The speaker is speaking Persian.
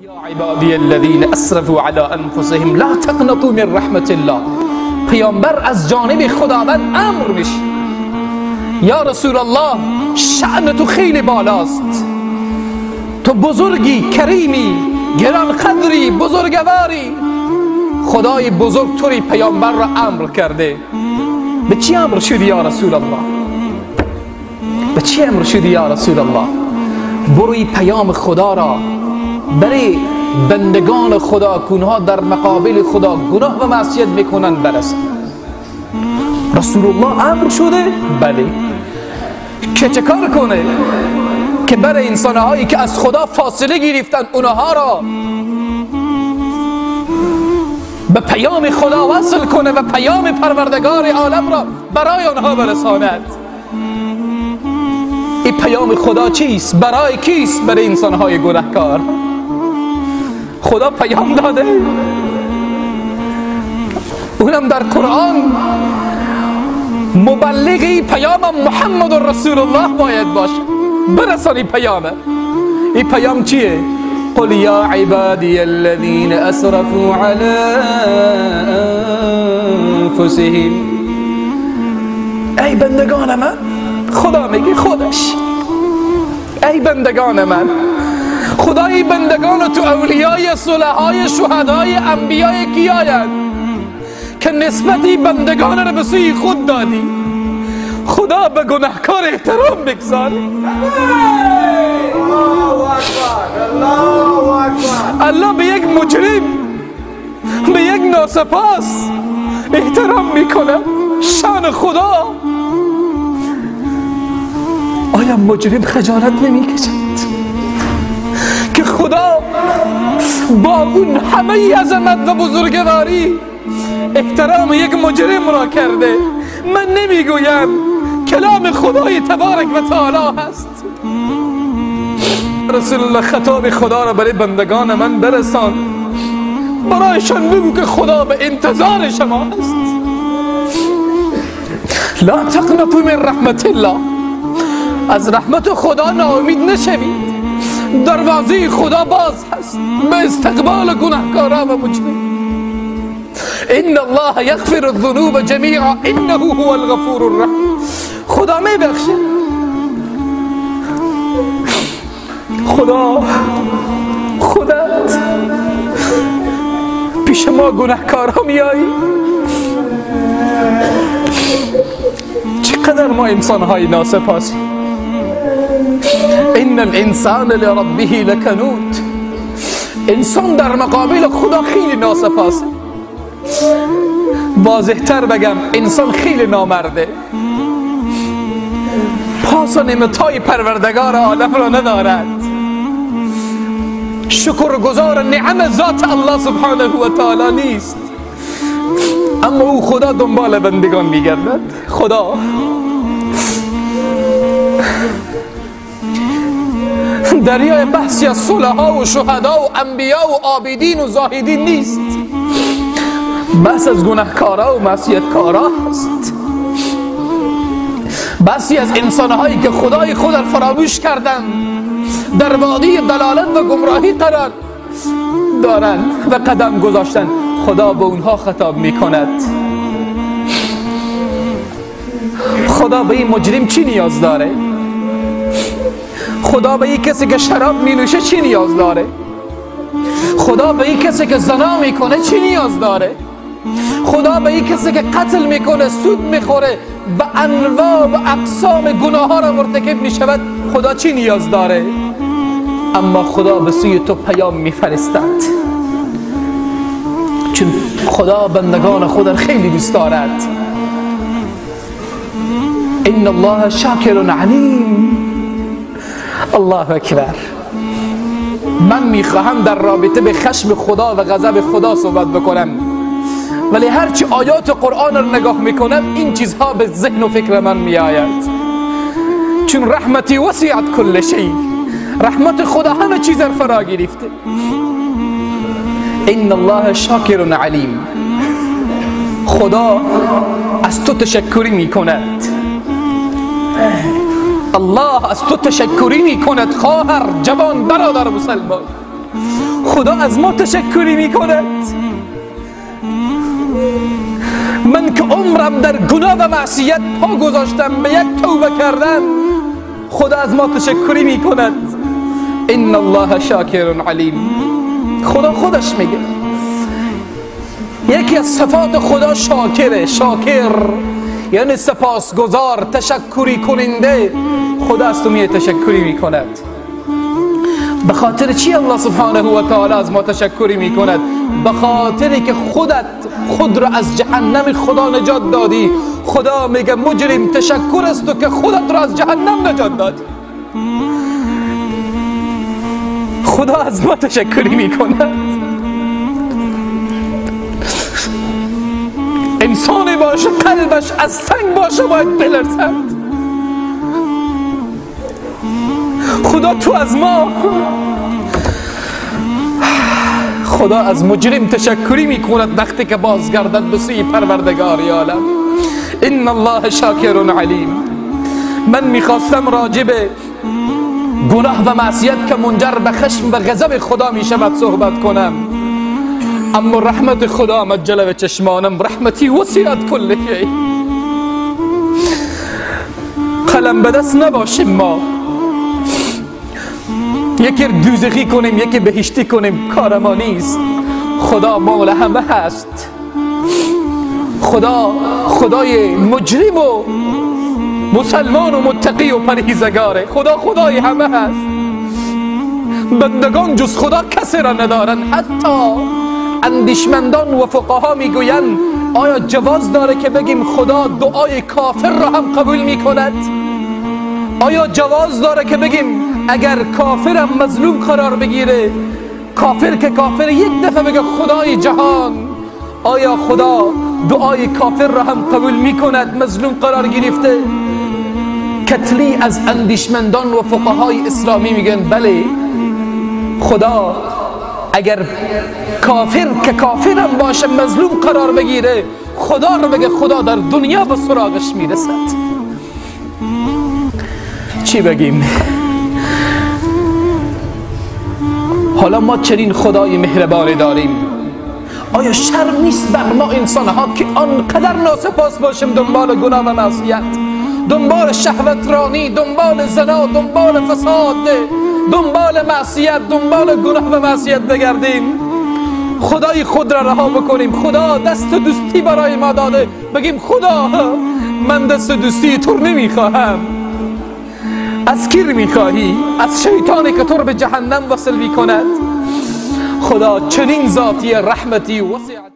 یا عبادی الذین اسرفوا علی انفسهم لا تقنطوا من رحمت الله. پیامبر از جانب خداوند امر میشه، یا رسول الله شأن تو خیلی بالاست، تو بزرگی، کریمی، گرانقدری، بزرگواری. خدای بزرگ توری پیامبر را امر کرده. به چی امر شدی یا رسول الله؟ به چی امر شدی یا رسول الله؟ بروی پیام خدا را برای بندگان خدا که اونها در مقابل خدا گناه و معصیت میکنن برسن. رسول الله امر شده؟ بله. که چه کار کنه؟ که برای انسانهایی که از خدا فاصله گرفتن اونها را به پیام خدا وصل کنه و پیام پروردگار عالم را برای آنها برساند. این پیام خدا چیست؟ برای کیست؟ برای انسانهای گناهکار. خدا پیام داده، اونم در قرآن. مبلغی پیام محمد رسول الله باید باشه، برسانی پیامه. این پیام چیه؟ قل یا عبادی الذین اسرفوا علی انفسهم. ای بندگان من، خدا میگه خودش، ای بندگان من، خدای بندگان تو اولیای صلحای شهدای انبیای کیایند که نسبتی بندگان را به سوی خود دادی. خدا به گناهکار احترام بگذاره. الله به یک مجرم، به یک ناسپاس احترام میکنه. شان خدا. آیا مجرم خجالت نمیکشد که خدا با اون همه عظمت و بزرگواری احترام یک مجرم را کرده؟ من نمیگویم، کلام خدای تبارک و تعالی هست. رسول الله خطاب خدا را برای بندگان من برسان، برایشان بگو که خدا به انتظار شما است. لا تقنطوا من رحمت الله. از رحمت خدا ناامید نشوید. دروازه خدا باز هست به استقبال گناهکاران و مجرمین. ان الله یغفر الذنوب جمیعا انه هو الغفور الرحیم. خدا میبخشه. خدا خودت پیش ما گناهکارا میایی. چقدر ما انسانهای ناسپاسی. ان الانسان لربه لکنود. انسان در مقابل خدا خیلی ناسپاسه. واضح‌تر بگم، انسان خیلی نامرده. پاس و نعمت‌های پروردگار عالم را ندارد. شکرگزار نعم ذات الله سبحانه و تعالی نیست. اما او خدا دنبال بندگان میگردد. خدا دریای بحثی از صلحا و شهدا و انبیا و عابدین و زاهدین نیست. بحث از گناهکارا و معصیتکارا هست. بحثی از انسانهایی که خدای خود را فراموش کردند، در وادی دلالت و گمراهی قرار دارند و قدم گذاشتند. خدا به اونها خطاب میکند. خدا به این مجرم چی نیاز داره؟ خدا به این کسی که شراب می نوشه چی نیاز داره؟ خدا به این کسی که زنا میکنه چی نیاز داره؟ خدا به این کسی که قتل میکنه، سود میخوره و انواع و اقسام گناه ها را مرتکب میشود، خدا چی نیاز داره؟ اما خدا به سوی تو پیام میفرستد، چون خدا بندگان خود را خیلی دوست دارد. ان الله شاکر علیم. الله اکبر. من میخواهم در رابطه به خشم خدا و غضب خدا صحبت بکنم، ولی هرچی آیات قرآن رو نگاه میکنم این چیزها به ذهن و فکر من میآید. چون رحمتی وسعت کل شیء، رحمت خدا همه چیز را فرا گرفته. ان الله شاکر علیم. خدا از تو تشکری میکند. الله از تو تشکری میکند خواهر، جوان، برادر مسلمان. خدا از ما تشکری میکند. من که عمرم در گناه و معصیت پا گذاشتم به یک توبه کردن، خدا از ما تشکری میکند. ان الله شاکر علیم. خدا خودش میگه یکی از صفات خدا شاکره. شاکر یعنی سپاسگزار، تشکری کننده. خدا از تو می تشکری میکند. به خاطر چی الله سبحانه و تعالی از ما تشکری میکند؟ به خاطر که خودت خود را از جهنم خدا نجات دادی. خدا میگه مجرم تشکر است تو که خودت را از جهنم نجات دادی. خدا از ما تشکری میکند. انسانی باشه قلبش از سنگ باشه باید بلرزد. خدا تو از ما، خدا از مجرم تشکری میکند وقتی که بازگردد به سوی پروردگار عالم. ان الله شاکر علیم. من میخواستم راجع به گناه و معصیت که منجر به خشم و غضب خدا میشود صحبت کنم، اما رحمت خدا آمد جلو چشمانم. رحمتی وسعت کل شیء. قلم به دست نباشیم ما، یکی دوزخی کنیم یکی بهشتی کنیم، کار ما نیست. خدا مال همه هست. خدا خدای مجرم و مسلمان و متقی و پرهیزگاره. خدا خدای همه هست. بندگان جز خدا کسی را ندارند. حتی اندیشمندان و فقها میگویند آیا جواز داره که بگیم خدا دعای کافر را هم قبول میکند؟ آیا جواز داره که بگیم اگر کافرم مظلوم قرار بگیره، کافر که کافر یک دفعه بگه خدای جهان، آیا خدا دعای کافر را هم قبول میکند مظلوم قرار گرفته؟ کتلی از اندیشمندان و فقهای اسلامی میگن بله، خدا اگر کافر که کافرم باشه مظلوم قرار بگیره، خدا رو بگه خدا در دنیا به سراغش میرسد. چی بگیم؟ حالا ما چنین خدای مهربانی داریم، آیا شرم نیست بر ما انسان ها که آنقدر ناسپاس باشیم، دنبال گناه و معصیت، دنبال شهوت رانی، دنبال زنا، دنبال فساد، دنبال معصیت، دنبال گناه و معصیت بگردیم؟ خدای خود را رها بکنیم. خدا دست دوستی برای ما داده، بگیم خدا من دست دوستی تو نمیخواهم. از کی میخواهی؟ از شیطانی که تو رو به جهنم وصل میکند. خدا چنین ذاتی رحمتی وسعت.